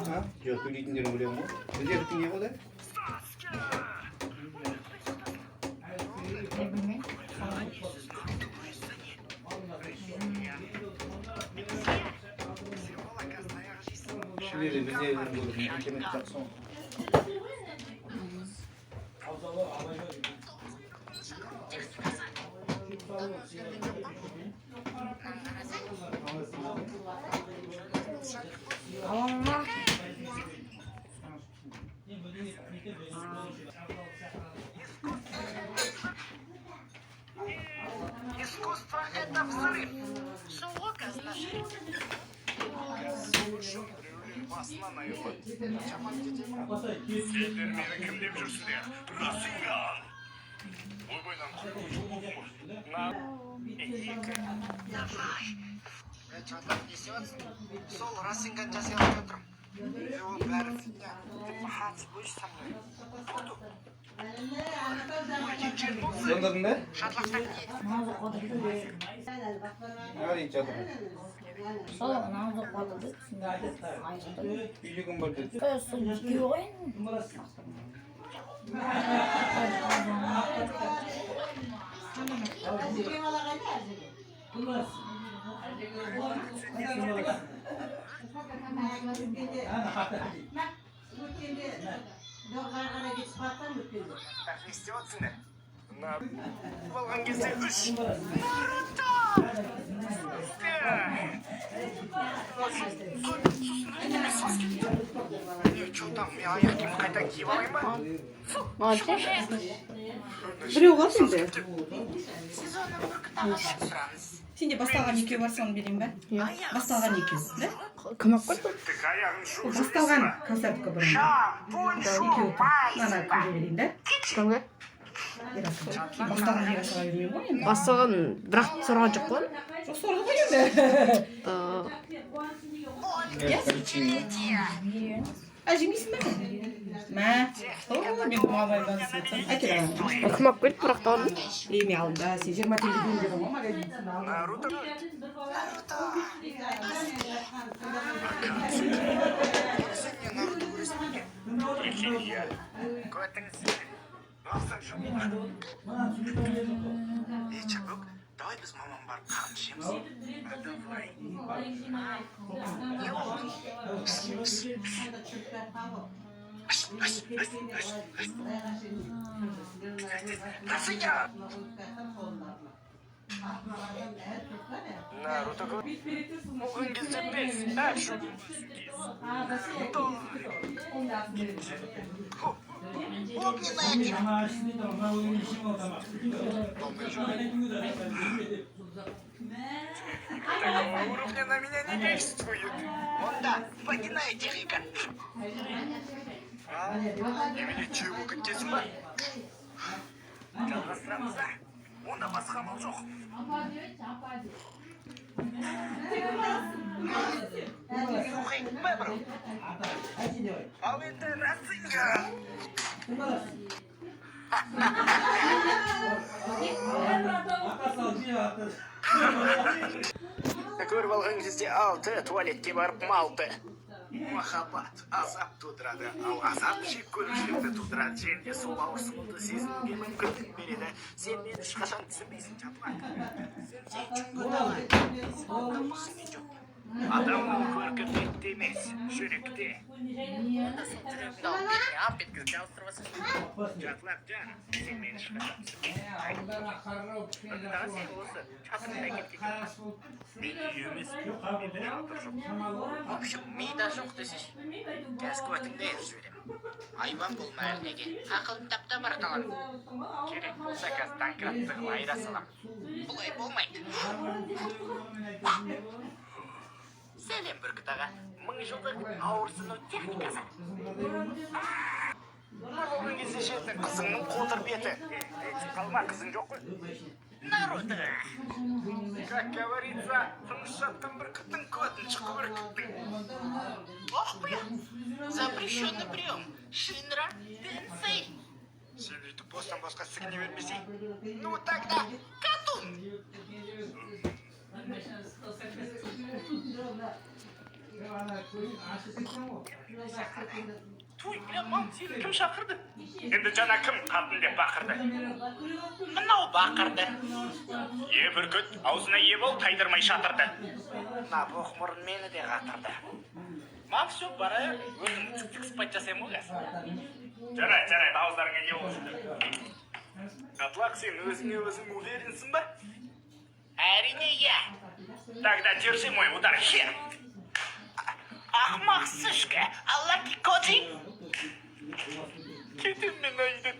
А, жоқ, төлейтіндерін білемін ғой. Біздердікі не ғой да? Мен білмеймін. Кішілері біздерден гөрі интернет жақсы ғой. Алаңға. Искусство — это взрыв. Басынан айырылады. Жаман кете ма? Сендер мені кім деп жүрсіңдер? Расинган! Ойбайдан құтылу жол болды ғой. На екі. Давай. Е, чё там, не істеватсың? Сол Расинган жасай алмай отырмын. Е, ол бәрі фигня. Ты пахаться будешь со мной? Буду. Өлген жерін осы. Звондадың ба? Шатлақтан не? Намаз оқып отырды. Не дейді жатыр? Сол намаз оқып отырды. Айттым. Үйде кім бар деді? Сол екеуі ғой енді. Так, не істеп жатсыңдар? На алған кезде үш. Наруто! Сосын неме сас кетті. Е, чё там, мен аяқ киімді қайта киіп алайын ба? Біреу қалды енді. Сезонның бүркіт ағадан сұраныс. Сенде басталған екеу бар, соны берейін ба? Басталған екеу, да? Кім алып қойды? Тік аяғын жуып Басталған жүресің ба? концертке бұрын. Шампунь Екеу тұр. жумайсың Мынаны ба? кімге берейін, да? Кімге? Ерасылға. Басталған Ерасылға бермеймін ғой енді. Басталған, бірақ сорған жоқ қой. Жоқ, сорғы ғой енді. А, жемейсің бе? Мә. О, мен мамайдан әкел ана. Кім алып келді бірақ та оны? Е, мен алдым да, сен 20 теңге беремін дедің ғой магазин. Наруто. Наруто. Сен не Наруто көресің бе? Прикинь, я. Көтің сен. Алсаң шамала. Ей, Чабук, давай біз мамам барып қант ішеміз. А, давай. Не ол? Аш, аш, аш, аш, аш. Расия! Наруто оған кезде бес, әш. Огненная. Такого уровня на меня не действует. Онда, вагиная техника. А, немене чего күтесің ба? Жалғастырамыз ба? Онда басқа амал жоқ. Слухай, бебр. Ал енді Расинга. Көріп алған кезде алты, туалетке барып малты. Махаббат азап тудырады, ал азап жек көрушілікті тудырады және сол ауырсынуды сезінуге мүмкіндік береді. Сен мені ешқашан түсінбейсің, Чаплак. Сен жоқ. Адамның көркі бетте емес, жүректе. Онда сол жүрегіңді алып бетіңе ап еткізіп жабыстырып алсайшы. Чатлақ жан, сен мені ешқашан түсінбейсің. Аға, сен осы шатырыңда кеткен. Мен үй емес, менде шатыр жоқ. В общем, мида жоқ десейші. Қазір көтіңді езіп жіберемін. Айбан болма әрнеге. Ақылын тап та бар қалам. Керек болса қазір домкратты қылып айыра салам. Бұлай болмайды. Сәлем, Бүркіт аға. Мың жылдық ауырсыну техникасы. Болған кезде жеті қызыңның қотыр беті. Ренжіп қалма, қызың жоқ қой. Наруто. Как говорится, тыныш жаттың бүркіттің көтін шыққы бүркіттің. Ох, бля. Запрещенный прием. Шинра Тенсей. Сен өйтіп бостан босқа сігіне бермесей. Ну тогда катун. Туй, бля, мам, сені кім шақырды? Енді жаңа кім қатын деп бақырды? Мынау бақырды. Е, бүркіт, аузына ие бол, тайдырмай шатырды. Мына боқмұрын мені де қатырды. Мам, все, барайық. Өзім тік тік спать жасаймын ғой қазір. Жарайды, жарайды, ауыздарыңа не болсын. Атлақ, сен өзіңе өзің уверенсің ба? Әрине, иә. Тогда держи мой удар, хер. Ақмақ сышка, аллаки коджи. Кетем мен үйден.